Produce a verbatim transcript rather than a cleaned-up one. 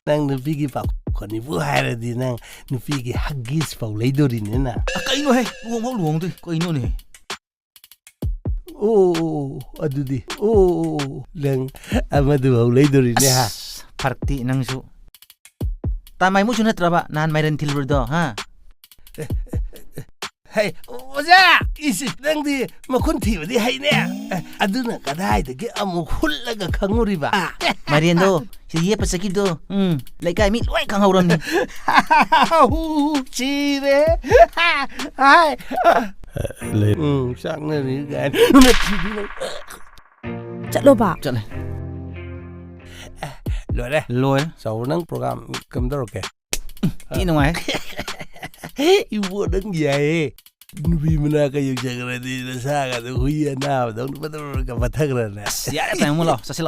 ꯅꯪ ꯅꯨꯄꯤꯒꯤ ꯄꯥꯈꯣꯟꯅꯤꯕꯨ ꯍꯥꯏꯔꯗꯤ ꯅꯪ ꯅꯨꯄꯤꯒꯤ ꯍꯒꯤꯁ ꯐꯥꯎ ꯂꯩꯗꯣꯔꯤꯅꯦ ꯅꯪ꯫ ꯑ, ꯀꯩꯅꯣꯍꯦ? ꯂꯨꯍꯣꯡꯐꯥꯎ ꯂꯨꯍꯣꯡꯗꯣꯏ ꯀꯩꯅꯣꯅꯦ? ꯑꯣ, ꯑꯗꯨꯗꯤ ꯑꯣ, ꯅꯪ ꯑꯃꯗꯨꯐꯥꯎ ꯂꯩꯗꯣꯔꯤꯅꯦ ꯍꯥ? ꯑꯁ, ꯐꯔꯛꯇꯤ ꯅꯪꯁꯨ꯫ ꯇꯥꯃꯥꯏ ꯃꯨꯁꯨ ꯅꯠꯇ꯭ꯔꯕ ꯅꯍꯥꯟ ꯃꯥꯏꯔꯦꯟ ꯊꯤꯜꯂꯨꯔꯤꯗꯣ, ꯍꯥ? ꯍꯩ, ꯑꯣꯖꯥ! ꯏꯁ, ꯅꯪꯗꯤ ꯃꯈꯨꯟ ꯊꯤꯕꯗꯤ ꯍꯩꯅꯦ꯫ ꯑꯗꯨꯅ ꯀꯗꯥꯏꯗꯒꯤ ꯑꯃꯨꯛ ꯍꯨꯠꯂꯒ ꯈꯪꯉꯨꯔꯤꯕ? ꯃꯥꯏꯔꯦꯟꯗꯣ ꯁꯤꯗ ꯌꯦꯞꯄ ꯆꯠꯈꯤꯕꯗꯣ, ꯎꯝ, ꯂꯩꯀꯥꯏ ꯃꯤ ꯂꯣꯏ ꯈꯪꯍꯧꯔꯝꯅꯤ꯫ ꯁꯤꯔꯦ꯫ ꯍꯥꯏ꯫ ꯎꯝ, ꯆꯥꯛꯅꯔꯤ ꯀꯥꯏꯅ꯫ ꯆꯠꯂꯣꯕ꯫ ꯆꯠꯂꯦ꯫ ꯂꯣꯏꯔꯦ꯫ ꯂꯣꯏꯔꯦ꯫ ꯆꯥꯎꯕ, ꯅꯪ ꯄ꯭ꯔꯣꯒꯥꯝ ꯀꯝꯗꯧꯔꯛꯀꯦ? ꯊꯤ ꯅꯨꯡꯉꯥꯏ꯫ ꯏꯕꯣ, ꯅꯪ ꯌꯥꯏꯌꯦ꯫ ꯅꯨꯄꯤ ꯃꯅꯥꯛꯀ ꯌꯧꯖꯈ꯭ꯔꯗꯤ ꯅꯁꯥꯒꯗꯣ ꯍꯨꯏ ꯑꯅꯥꯕꯗꯧꯅ ꯕꯗꯔꯒ ꯄꯠꯊꯈ꯭ꯔꯅꯦ꯫ ꯑꯁ, ꯌꯥꯔꯦ, ꯇꯥꯏꯃꯨꯡ ꯂꯥꯛꯑꯣ, ꯆꯠꯁꯤꯜꯂꯣ꯫